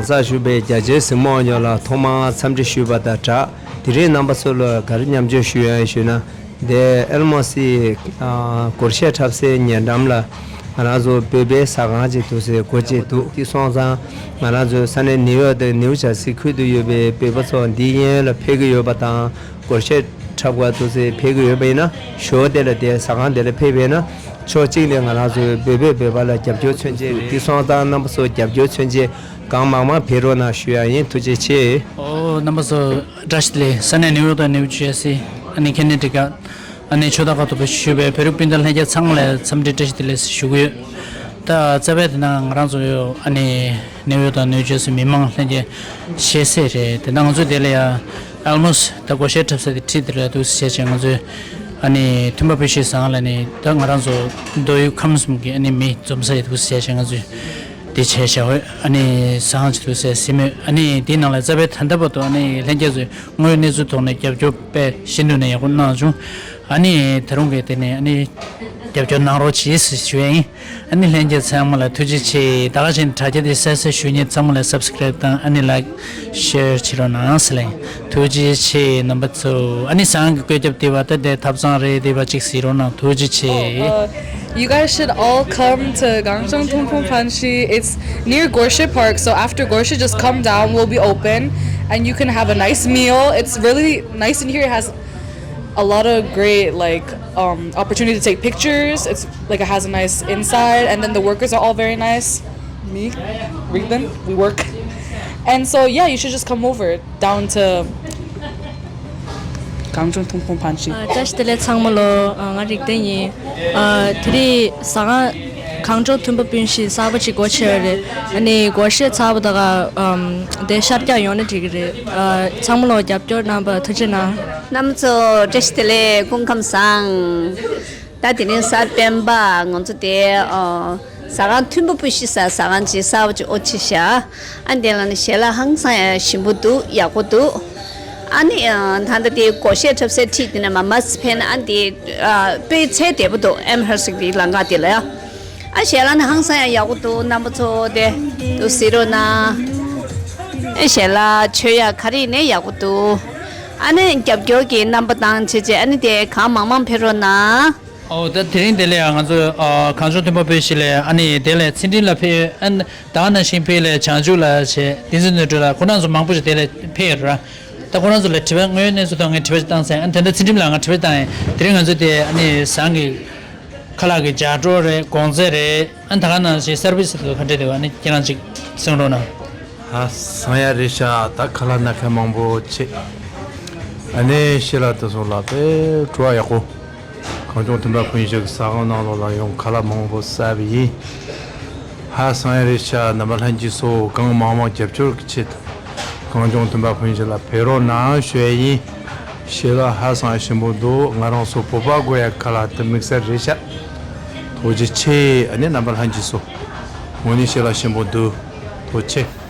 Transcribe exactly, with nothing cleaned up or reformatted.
གསར་ཞུགས་པའི་རྒྱ་ཆེའི་གཟིགས་མོ་བ་ཡོངས་ལ་ཐོག་མར་འཚམས་འདྲི་ཞུས་པ་དང་སྦྲགས། དེ་རིང་རྣམ་པ་ཚོ་ལ་ག་རེ་མཉམ་སྤྱོད་ཞུ་ཡ་ཡིན་ཞུས་ན། འདི་ཨེལ་མོ་སི་ཨ་སྒོར་གཞས་འཁྲབ་སའི་ཉེ་འགྲམ་ལ་ང་རང་ཚོ་བོད་པའི་ཟ་ཁང་ཅིག་འདུག་ཟེར་སྒོ་ཕྱེ་འདུག་དེ་སོང་ཙང་ང་རང་ཚོའི་ས་གནས་ནིའུ་ཡོག་དང་ནིའུ་ཇར་སི་ཁུལ་དུ་ཡོད་པའི་བོད་པ་ཚོ་འདིའི་དབྱིན་ལ་ཕེབས་ཀྱི་ཡོད་པ་དང་། སྒོར་གཞས་འཁྲབ་ག་འདུག་ཟེར་ཕེབས་ཀྱི་ཡོད་པ་ཡིན་ན་ཞོགས་དེ་ལ་དེ་ཟ་ཁང་དེ་ལ་ཕེབས་པ་ཡིན་ན་ཕྱོགས་གཅིག་ནས་ང་རང་ཚོའི་བོད་པས་བོད་པ་ལ་རྒྱབ་སྐྱོར་མཚོན་ཆེད་རེད། དེ་སོང་ཙང་རྣམ་པ་ཚོ་རྒྱབ་སྐྱོར་མཚོན་ཆེད་གང་མང་མང་ཕེབས་རོགས་གནང་ཞུ་ཡ་ཡིན། ཐུགས་རྗེ་ཆེ། ཨོ་རྣམ་པ་ཚོ་བཀྲ་ཤིས་བདེ་ལེགས། ས་གནས་ནིའུ་ཡོག་དང་ནིའུ་ཇར་སི་ཨ་ནི་ཁེ་ནེ་ཊི་ཀཊ་ཨ་ནི་ཆོས་དར་ཁ་ཐུག་པ་ཞུས་པའི་བོད་རིགས་སྤུན་ཟླ་ལྷན་རྒྱས་ཚང་མ་ལ་འཚམས་འདྲི་བཀྲ་ཤིས་བདེ་ལེགས་ཞུ་གི་ཡོད། ད་རྩ་བའི་དེ་ན་ང་རང་ཚོ་ཨ་ནི་ནིའུ་ཡོག་དང་ནིའུ་ཇར་སི་མི་མང་ལྷན་རྒྱས་ཤེས་གསལ་རེད། དེ་ན་ང་ཚོ་དེ་ལ་ཡ་ཨལ་མོ་སི་ད་སྒོར་གཞས་འཁྲབ་ས་དེ་ཁྲིད་དེ་ལ་འདུག་ཟེར་བྱས་ང་ཚོས་ཨ་ནི་མཐུན་པ་དཔེ་ཤེས་བཟང་ལ་ནི་ད་ང་རང་ཚོ་མདོ་དབུས་ཁམས་གསུམ་གྱི་ཨ་ནི་མི་འཛོམས་ས་ཡི་འདུག་ཟེར་བྱས་ང་ཚོས་དེ་བྱས་བྱ་འོས་ཨ་ནི་བཟང་ཅིག་འདུག་ཟེར་སྲིད་མོད། ཨ་ནི་དེའི་ནང་ལ་རྩ་བའི་ད་ལྟ་བར་དུ་ཨ་ནི་ལྷན་རྒྱས་ཚོས་དངོས་ཡོད་གནས་ཚུལ་ཐོག་ནས་རྒྱབ་སྐྱོར་དཔེ་ཤིན་ཏུ་ནས་ཡག་པོ་གནང་བྱུང་། ཨ་ནི་ད་རུང་གི་དེ་ནས་ཨ་ནི་རྒྱབ་སྐྱོར་གནང་རོགས་གྱིས་ཞུ་ཡ་ཡིན། ཨ་ནི་ལྷན་རྒྱས་ཚང་མ་ལ་ཐུགས་རྗེ་ཆེ། ད་ག་ཅིག་དྲ་རྒྱ་དེ་གསལ་གསལ་ཞུ་མཁན་ཚང་མ་ལ་སབ་སི་ཀ་རེབ་དང་ཨ་ནི་ལའིཀ་ཤེར་བྱེད་རོགས་གནང་ཟེར་ལེ། ཐུགས་རྗེ་ཆེ་རྣམ་པ་ཚོ། ཨ་ནི་བཟང་གི་བཀོད་ཁྱབ་དེ་བ་ད་དེ་ཐབ་ཚང་རེད་དེ་བ་གཅིག་གཟིགས་རོགས་གནང་། ཐུགས་རྗེ་ཆེ། Oh, uh, you guys should all come to Gangjeong Tungpung Panshi. It's near Gorshe Park. So after Gorshe, just come down. We'll be open, and you can have a nice meal. It's really nice in here. It has a lot of great like um, opportunity to take pictures. It's like it has a nice inside, and then the workers are all very nice. Me, Rigden, we work, and so yeah, you should just come over down to Gangjeong Tungpung Panshi. ཨ། བཀྲ་ཤིས་བདེ་ལེགས་ཚང་མ་ལོ། ཨ། ང་རིག་ལྡན་ཡིན། ཨ། དེ་རིང་ཟ་ཁང་གངས་ལྗོངས་མཐུན་པ་སྤུན་བཞི་གསར་པ་ཅིག་སྒོ་ཕྱེ་བ་རེད། ཨ་ནི་སྒོར་གཞས་ཚར་བ་དང་ཨམ། དེ་ཤར་རྒྱག་ཡོང་ན་འགྲིག་གི་རེད། ཨ། ཚང་མ་ལོ་རྒྱབ་སྐྱོར་གནང་བར་ཐུགས་རྗེ་གནང་། རྣམ་པ་ཚོ་བཀྲ་ཤིས་བདེ་ལེགས། སྐུ་ཁམས་བཟང་། ད་དེ་རིང་གཟའ་སྤེན་པ་ང་ཚོ་དེ་ཨ། ཟ་ཁང་མཐུན་པ་སྤུན་བཞི་ཟེར་ཟ་ཁང་ཅིག་གསར་པ་ཅིག་སྒོ་ཕྱེ་ཤག་ཨ་དེ་ལ་ནི་ཞལ་ལག་ཧང་སང་ཡ་ཞིམ་པོ་འདུག་ཡག་པོ་འདུག་ཨ་ནི་ཨ། ད་ལྟ་དེ་སྒོར་གཞས་འཁྲབ་སའི་འཁྲིས་དེ་ནས་མ་མ་ཕན་ཨ་དེ་ཨ། དཔེ་ཚད་བདེ་པོ་འདུག་ཨེམ་ཧར་སིག་དེའི་ལམ་ཁ་དེ་ལ་ཡ། ཨ་ཞལ་ལག་ནི་ཧང་སང་ཡ་ཡག་པོ་འདུག་རྣམ་པ་ཚོ་དེ་འདུག་གཟིགས་རོགས་གནང་། ཨེ་ཞལ་ལག་མཆོད་ཡ་ག་རེ་ནས་ཡག་པོ་འདུག་ཨ་ནི་རྒྱབ་སྐྱོར་གྱི་རྣམ་པ་དང་བྱས་རྗེས་ཨ་ནི་དེ་གང་མང་མང་ཕེབས་རོགས་གནང་། ཨོ་ད་དེ་རིང་དེ་ལ་ཡང་ང་ཚོ་ཨ། གངས་ལྗོངས་མཐུན་པ་དཔོན་གཞིས་ལ་ཨ་ནི་དེ་ལ་ཚེ་འཕྲིན་ལགས་ཕེབས། ཨ་ནི་ད་ག་ནང་བཞིན་ཕེབས་ལ་བྱང་ཆུབ་ལགས་བྱས་བསྟན་འཛིན་ནོར་བུ་ལགས་ཁོ་རང་ཚོ་མང་པོ་ཞིག་དེ་ལ་ཕེབས་ཡོད་ར། ད་ཁོ་རང་ཚོ་ལ་དྲི་བ་དངོས་ཡོད་གནས་ཚུལ་ཐོག་ངས་དྲི་བ་ཞིག་བཏང་ཟེར། ཨ་ནི་ད་ལྟ་ཚེ་འཕྲིན་ལགས་ང་དྲི་བ་བཏང་ཡིན། དེ་རིང་ང་ཚོ་དེ་ཨ་ནི་བཟང་གི་ཁ་ལག་གི་ལྗགས་སྒྲོག་རེད། གོང་ཚད་རེད། ཨ་ནི་ད་ག་ནང་བཞིན་སར་བི་སི་དེ་ཚོ་ག་འདྲ་འདུག་ཨ་ནི་ཁྱེད་རང་ཅིག་གསུང་རོགས་གནང་། ཧ་སང་ཡ་རེད་ཤག་ད་ཁ་ལག་སྣ་ཁ་མང་པོ་ཆེ། ཨ་ནི་ཤེས་ལ་དེ་ཚོ་ལ་དཔེ་བྲོ་བ་ཡག་པོ། གངས་ལྗོངས་མཐུན་པ་དཔོན་གཞིས་ཟ་ཁང་ནང་ལོགས་ལ་ཡང་ཁ་ལག་མང་པོ་ཟ་བ་ཡིན། ཧ་སང་ཡ་རེད་ཤག་རྣམ་པ་ལྷན་རྒྱས་ཚོ་གང་མང་མང་རྒྱབ་སྐྱོར་གྱི་ཆེད་དུ་གངས་ལྗོངས་མཐུན་པ་དཔོན་གཞིས་ལ་ཕེབས་རོགས་གནང་ཞུ་ཡ་ཡིན། ཤེས་ལ་ཧ་སང་ཡ་ཞིམ་པོ་འདུག་ང་རང་ཚོ་བོད་པ་དགོས་ཡ་ཁ་ལག་དེ་དམིགས་བསལ་རེད་ཤག་ཐུགས་རྗེ་ཆེ། ཨ་ནི་རྣམ་པ་ལྷན་རྒྱས་ཚོ་དངོས་གནས་ཤེས་ལ་ཞིམ་པོ་འདུག་ཐུགས་རྗེ་ཆེ།